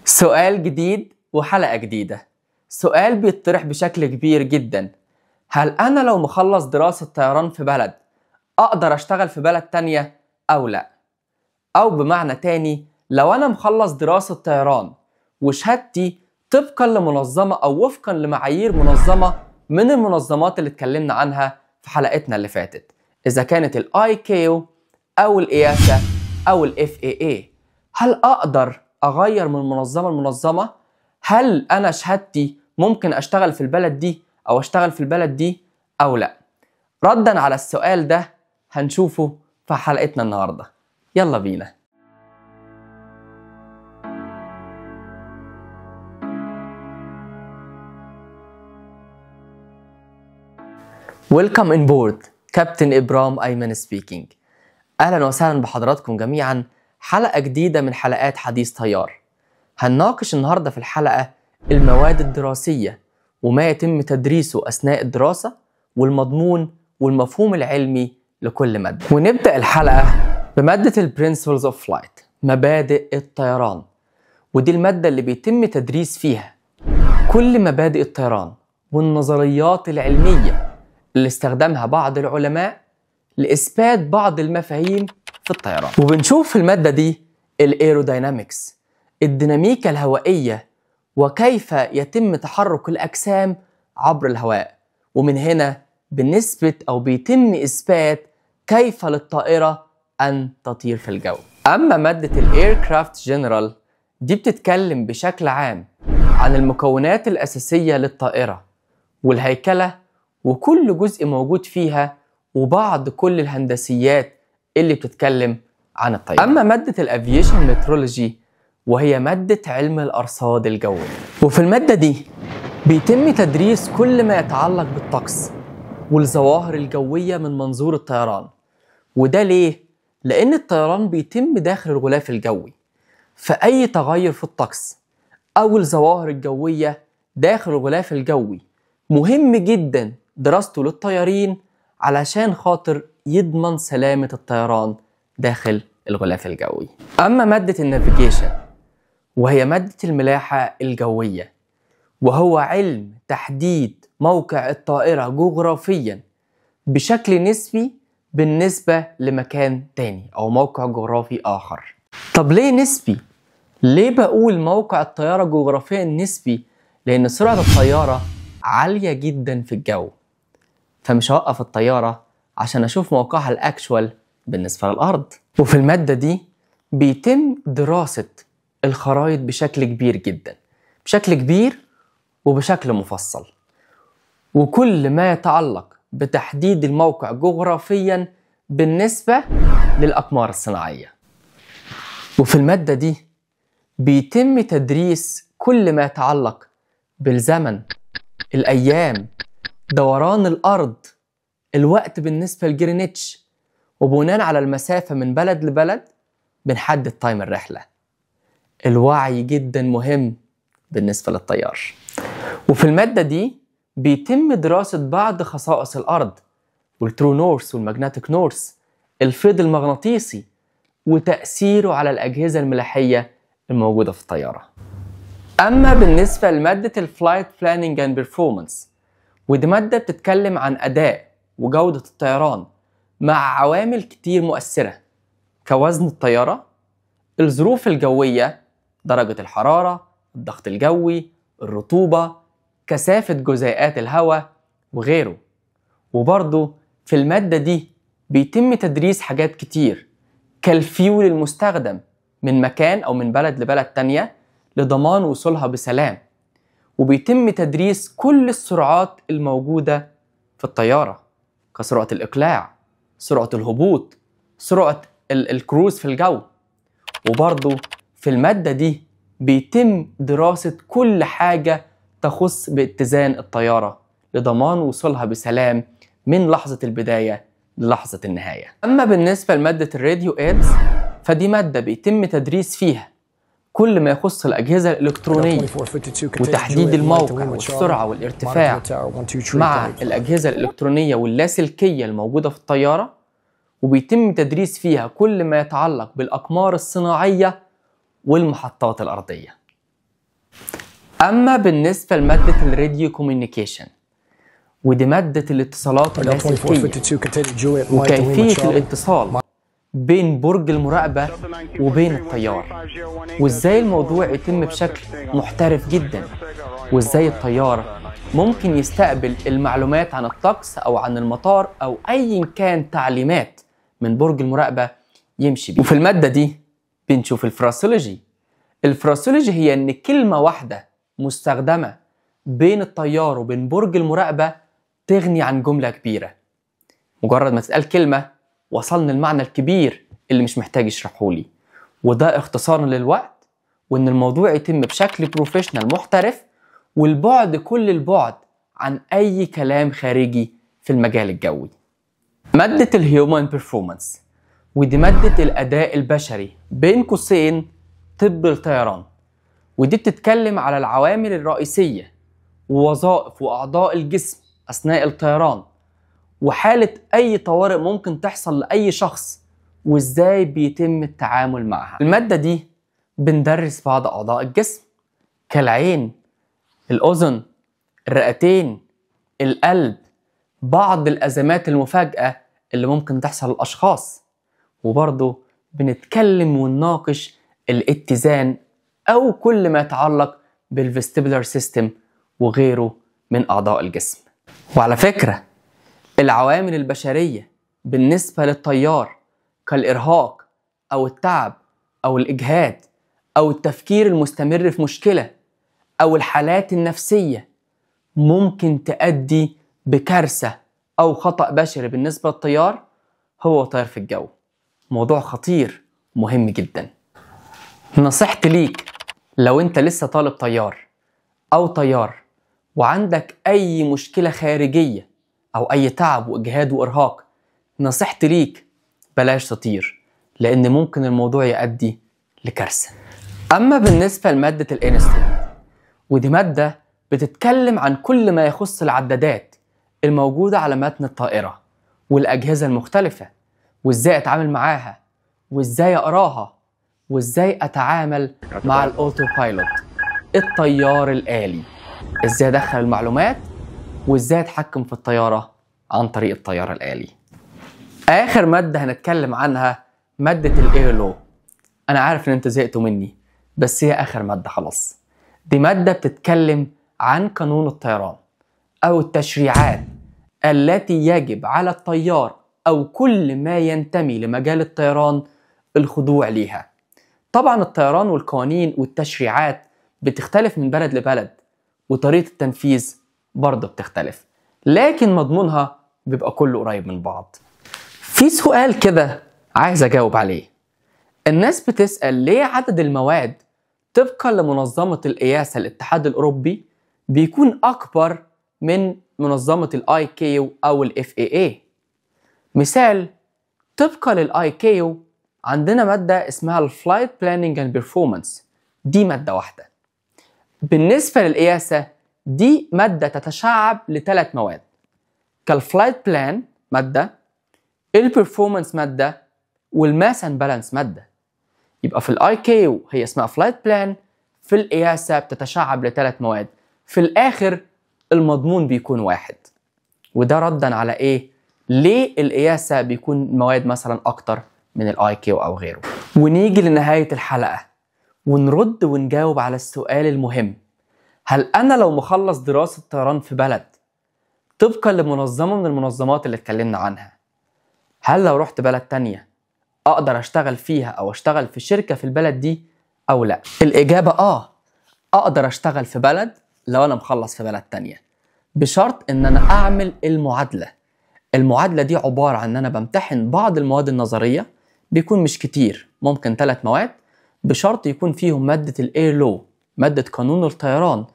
سؤال جديد وحلقة جديدة. سؤال بيطرح بشكل كبير جدا: هل أنا لو مخلص دراسة طيران في بلد أقدر أشتغل في بلد تانية أو لا؟ أو بمعنى تاني، لو أنا مخلص دراسة طيران وشهادتي طبقا لمنظمة أو وفقا لمعايير منظمة من المنظمات اللي اتكلمنا عنها في حلقتنا اللي فاتت، إذا كانت ال ICAO أو ال EASA أو ال FAA، هل أقدر أغير من منظمة لمنظمة؟ هل أنا شهادتي ممكن أشتغل في البلد دي أو أشتغل في البلد دي أو لا؟ ردا على السؤال ده هنشوفه في حلقتنا النهاردة. يلا بينا. Welcome on board، كابتن إبرام أيمن speaking. أهلا وسهلا بحضراتكم جميعا، حلقة جديدة من حلقات حديث طيار. هنناقش النهاردة في الحلقة المواد الدراسية وما يتم تدريسه أثناء الدراسة والمضمون والمفهوم العلمي لكل مادة. ونبدأ الحلقة بمادة ال Principles of Flight، مبادئ الطيران، ودي المادة اللي بيتم تدريس فيها كل مبادئ الطيران والنظريات العلمية اللي استخدمها بعض العلماء لإثبات بعض المفاهيم في الطيران. وبنشوف في المادة دي ال aerodynamics، الديناميكا الهوائية وكيف يتم تحرك الأجسام عبر الهواء، ومن هنا بنثبت أو بيتم إثبات كيف للطائرة أن تطير في الجو. أما مادة ال aircraft general دي بتتكلم بشكل عام عن المكونات الأساسية للطائرة والهيكلة وكل جزء موجود فيها وبعض كل الهندسيات اللي بتتكلم عن الطيارة. أما مادة ال aviation meteorology وهي مادة علم الأرصاد الجوية، وفي المادة دي بيتم تدريس كل ما يتعلق بالطقس والظواهر الجوية من منظور الطيران. وده ليه؟ لأن الطيران بيتم داخل الغلاف الجوي، فأي تغير في الطقس أو الظواهر الجوية داخل الغلاف الجوي مهم جدا دراسته للطيارين علشان خاطر يضمن سلامة الطيران داخل الغلاف الجوي. أما مادة ال navigation وهي مادة الملاحة الجوية، وهو علم تحديد موقع الطائرة جغرافيا بشكل نسبي بالنسبة لمكان تاني أو موقع جغرافي آخر. طب ليه نسبي؟ ليه بقول موقع الطيارة جغرافيا نسبي؟ لأن سرعة الطيارة عالية جدا في الجو، فمش هوقف الطيارة عشان أشوف موقعها ال actual بالنسبة للأرض. وفي المادة دي بيتم دراسة الخرائط بشكل كبير جدا، بشكل كبير وبشكل مفصل، وكل ما يتعلق بتحديد الموقع جغرافيا بالنسبة للأقمار الصناعية. وفي المادة دي بيتم تدريس كل ما يتعلق بالزمن، الأيام، دوران الأرض، الوقت بالنسبة لجرينتش، وبناء على المسافة من بلد لبلد بنحدد time الرحلة. الوعي جدا مهم بالنسبة للطيار. وفي المادة دي بيتم دراسة بعض خصائص الأرض وال true north وال magnetic north، الفيض المغناطيسي وتأثيره على الأجهزة الملاحية الموجودة في الطيارة. أما بالنسبة لمادة ال flight planning and performance، ودي مادة بتتكلم عن أداء وجودة الطيران مع عوامل كتير مؤثرة كوزن الطيارة، الظروف الجوية، درجة الحرارة، الضغط الجوي، الرطوبة، كثافة جزيئات الهواء وغيره. وبرضه في المادة دي بيتم تدريس حاجات كتير كالفيول المستخدم من مكان أو من بلد لبلد تانية لضمان وصولها بسلام، وبيتم تدريس كل السرعات الموجودة في الطيارة كسرعة الإقلاع، سرعة الهبوط، سرعة الكروز في الجو. وبرضه في المادة دي بيتم دراسة كل حاجة تخص باتزان الطيارة لضمان وصولها بسلام من لحظة البداية للحظة النهاية. أما بالنسبة لمادة ال radio aids فدي مادة بيتم تدريس فيها كل ما يخص الأجهزة الإلكترونية وتحديد الموقع والسرعة والارتفاع مع الأجهزة الإلكترونية واللاسلكية الموجودة في الطيارة، وبيتم تدريس فيها كل ما يتعلق بالأقمار الصناعية والمحطات الأرضية. أما بالنسبة لمادة ال radio communication، ودي مادة الاتصالات اللاسلكية وكيفية الاتصال بين برج المراقبة وبين الطيار، وازاي الموضوع يتم بشكل محترف جدا، وازاي الطيار ممكن يستقبل المعلومات عن الطقس أو عن المطار أو أي كان تعليمات من برج المراقبة يمشي بيه. وفي المادة دي بنشوف ال phraseology. ال phraseology هي إن كلمة واحدة مستخدمة بين الطيار وبين برج المراقبة تغني عن جملة كبيرة. مجرد ما تتقال كلمة وصلنا المعنى الكبير اللي مش محتاج يشرحهولي، وده اختصارا للوقت، وإن الموضوع يتم بشكل professional محترف، والبعد كل البعد عن أي كلام خارجي في المجال الجوي. مادة ال human performance، ودي مادة الأداء البشري بين قوسين طب الطيران، ودي بتتكلم على العوامل الرئيسية ووظائف وأعضاء الجسم أثناء الطيران، وحالة أي طوارئ ممكن تحصل لأي شخص وإزاي بيتم التعامل معها. المادة دي بندرس بعض أعضاء الجسم كالعين، الأذن، الرئتين، القلب، بعض الأزمات المفاجئة اللي ممكن تحصل للأشخاص، وبرضه بنتكلم ونناقش الاتزان أو كل ما يتعلق بال vestibular system وغيره من أعضاء الجسم. وعلى فكرة العوامل البشرية بالنسبة للطيار كالإرهاق أو التعب أو الإجهاد أو التفكير المستمر في مشكلة أو الحالات النفسية ممكن تؤدي بكارثة أو خطأ بشري بالنسبة للطيار هو طيار في الجو. موضوع خطير مهم جدا. نصيحتي ليك لو أنت لسه طالب طيار أو طيار وعندك أي مشكلة خارجية أو أي تعب وإجهاد وإرهاق، نصيحتي ليك بلاش تطير، لأن ممكن الموضوع يؤدي لكارثة. أما بالنسبة لمادة ال instrument، ودي مادة بتتكلم عن كل ما يخص العدادات الموجودة على متن الطائرة والأجهزة المختلفة، وإزاي أتعامل معاها، وإزاي أقراها، وإزاي أتعامل مع ال autopilot الطيار الآلي، إزاي أدخل المعلومات، وإزاي أتحكم في الطيارة عن طريق الطيار الآلي. آخر مادة هنتكلم عنها مادة ال air law. أنا عارف إن أنتوا زهقتوا مني، بس هي آخر مادة خلاص. دي مادة بتتكلم عن قانون الطيران أو التشريعات التي يجب على الطيار أو كل ما ينتمي لمجال الطيران الخضوع ليها. طبعا الطيران والقوانين والتشريعات بتختلف من بلد لبلد، وطريقة التنفيذ برضه بتختلف، لكن مضمونها بيبقى كله قريب من بعض. في سؤال كده عايز أجاوب عليه. الناس بتسأل ليه عدد المواد طبقا لمنظمة ال EASA الاتحاد الأوروبي بيكون أكبر من منظمة ال ICAO أو ال FAA. مثال، طبقا لل ICAO عندنا مادة اسمها ال flight planning and performance، دي مادة واحدة. بالنسبة لل EASA دي مادة تتشعب لثلاث مواد، كال flight plan مادة، ال performance مادة، وال mass and balance مادة. يبقى في ال ICAO هي اسمها flight plan، في ال EASA بتتشعب لثلاث مواد، في الاخر المضمون بيكون واحد. وده ردا على ايه؟ ليه ال EASA بيكون مواد مثلا اكتر من ال ICAO او غيره. ونيجي لنهاية الحلقة ونرد ونجاوب على السؤال المهم: هل انا لو مخلص دراسة طيران في بلد طبقا لمنظمة من المنظمات اللي اتكلمنا عنها، هل لو رحت بلد تانية اقدر اشتغل فيها او اشتغل في شركة في البلد دي او لا؟ الاجابة اقدر اشتغل في بلد لو انا مخلص في بلد تانية، بشرط ان انا اعمل المعادلة. المعادلة دي عبارة عن ان انا بمتحن بعض المواد النظرية، بيكون مش كتير، ممكن 3 مواد، بشرط يكون فيهم مادة ال air law، مادة قانون الطيران،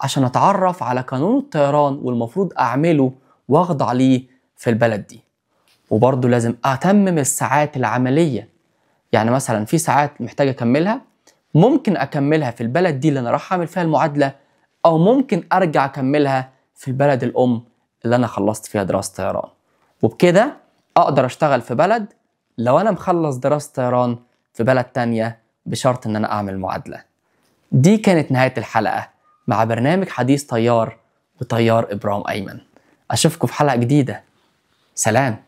عشان اتعرف على قانون الطيران والمفروض اعمله واخضع ليه في البلد دي. وبرضه لازم اتمم الساعات العملية، يعني مثلا في ساعات محتاج اكملها، ممكن اكملها في البلد دي اللي انا راح اعمل فيها المعادلة، او ممكن ارجع اكملها في البلد الام اللي انا خلصت فيها دراسة طيران. وبكده اقدر اشتغل في بلد لو انا مخلص دراسة طيران في بلد تانية، بشرط ان انا اعمل معادلة. دي كانت نهاية الحلقة. مع برنامج حديث طيار وطيار إبرام أيمن. أشوفكم في حلقة جديدة. سلام.